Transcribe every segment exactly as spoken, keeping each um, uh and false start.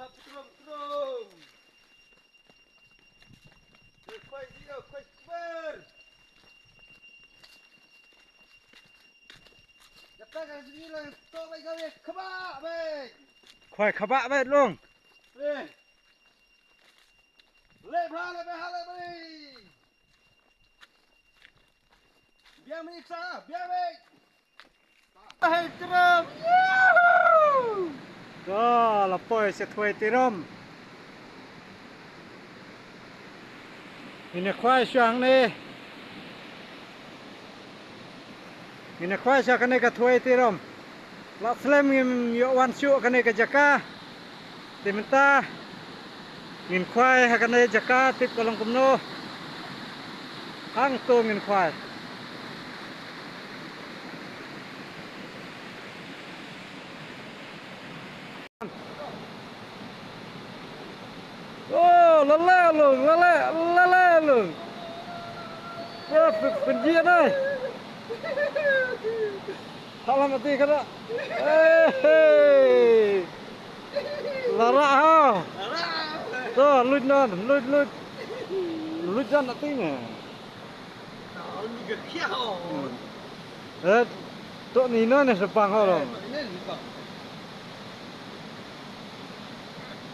Trum, trum. Khwai, khwai, khwai, khwai. Khwai kaba beit long. Leh bha, leh bha, leh bha. Biang mih sa, biang mih. Hai, trum. Yuhu! To, la poi sha thwei Tirom. Ngin ïa khwai shuwa hangne. Ngin ïa khwai sha kane ka thwei Tirom. La slem ngim ïoh wan shuh kane ka jaka. Te mynta ngin khwai ha kane jaka tip ka long kumno. Hangto ngin khwai. Oh, la leh long, la leh, la leh long. Oh, pyn-, pynjia nai. Thalam ati ka da. Eh, hey. La rah ha. To, luid nan, luid, luid. Luid nan ati ne. Hmm. Eh, to ni nan ne sepang ha long.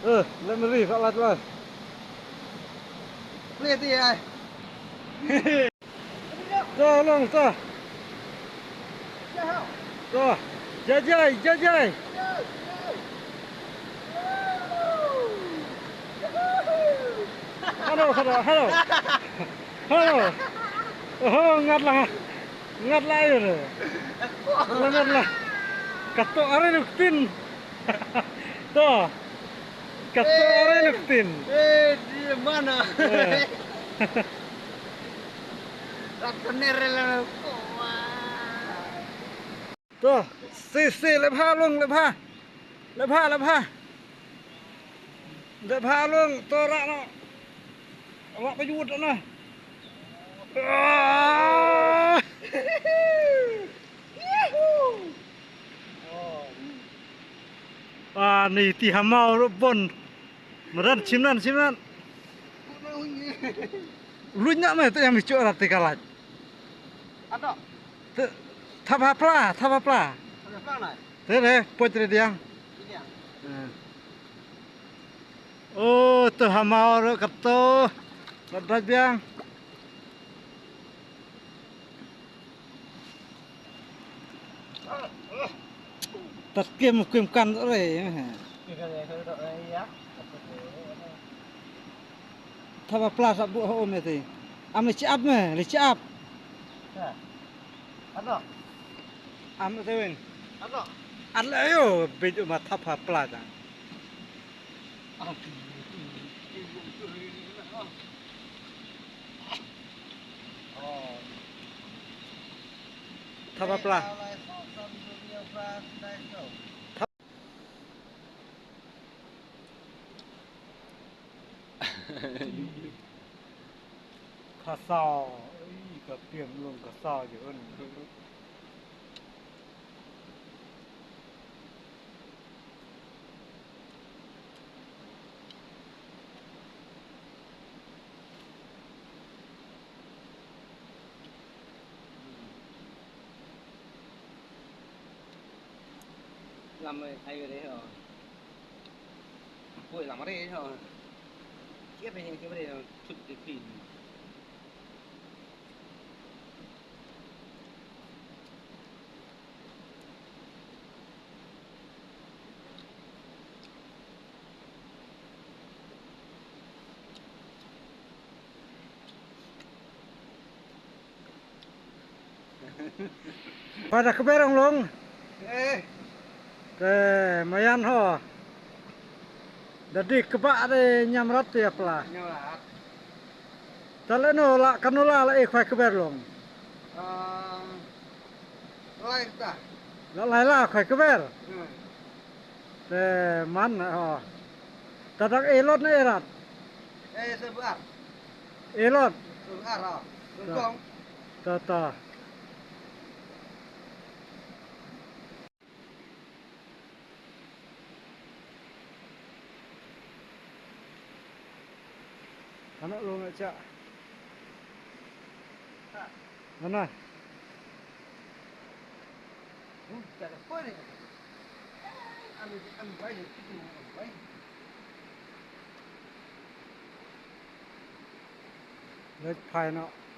Eh, let me read, kat lait lai. Play ti ai. To, long, to. To. Jajai, jajai. Hello, hello, hello. Hello. Oh, ngat la. Ngat la aïu re. Ngat la. Kato are nuk tin. To. Kato are nuk tin. Eh, di mana? Eh. Rat kener la ko. To, si, si, leh bha long, leh bha. Leh bha, leh bha. Leh bha long, to rah noh. Rah ka jut noh. Ah! Ah, ni ti hamau ruh bon. Madan chim nan, chim nan. Luid na me te yang mi chuh rat ti ka lait. Ano? Te, thap ha pla, thap ha pla. Ano pla nai? Te re, poit re diang. Diang. Eh. Oh, to hamau ruh kato. Rat dait biang. Tat kim kim kan re. Thap ha pla sa bu ho me te. Am le chi ap me, le chi ap. Ano? Am te wen. Ano? An le aïu, bit ma thap ha pla ta. Thap ha pla. Ka saw, ih, ka pieng long ka saw ju un. Lam ai ai re ho. Poi lam re ho. Kia pe kia re ho. Chut de pin. Pada kber ong long. Eh. Te mayan ho. Dadi kba de nyamrat te apla. Nyamrat. Tale no la kanu la la e khwai kber long. Ah. Lai ta. La lai la khwai kber. Hmm. Te man ho. Ta dang e lot ne e rat. Eh, sebar. E lot. Sebar, ha. Sengkong. Ta ta. Ano lo nga cha. Ano. Let's find out.